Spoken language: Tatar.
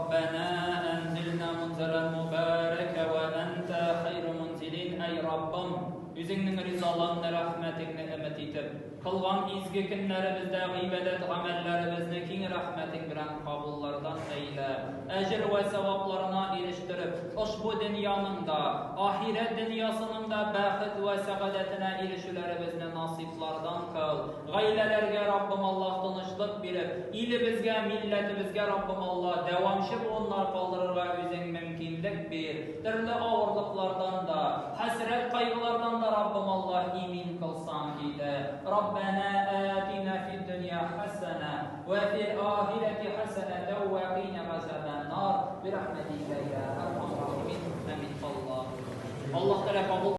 Раббана әнзилна мунзалан мубарака ва анта хайру мунзилин. Әй Раббым, үзеңнең ризалыңны, рәхмәтеңне өмет итеп, кылган изге көннәребездә гыйбадәт гамәлләребезне киң рәхмәтең белән кабуллардан әйлә. Әҗер вә савапларына ирештереп, ошбу дөньяның да, ахирәт дөньясының да бәхет вә сәгадәтенә ирешүләребезне насыйплардан кыл. Гаиләләргә Раббым Аллаһ тынычлык биреп, илебезгә, милләтебезгә Раббым Аллаһ дәвамчы буыннар калдырырга үзең мөмкинлек бир. Төрле авырлыклардан да, хәсрәт-кайгылардан да Раббым Аллаһ имин кылсаң иде. Раббәнә атина фид дөнья хәсәнә вә фил ахирәти хәсәнәтәү вә кыйна газабән нар бирахмәтикә я архамар рахимин. Амин. Аллаһу. Аллаһ Тәгалә кабул.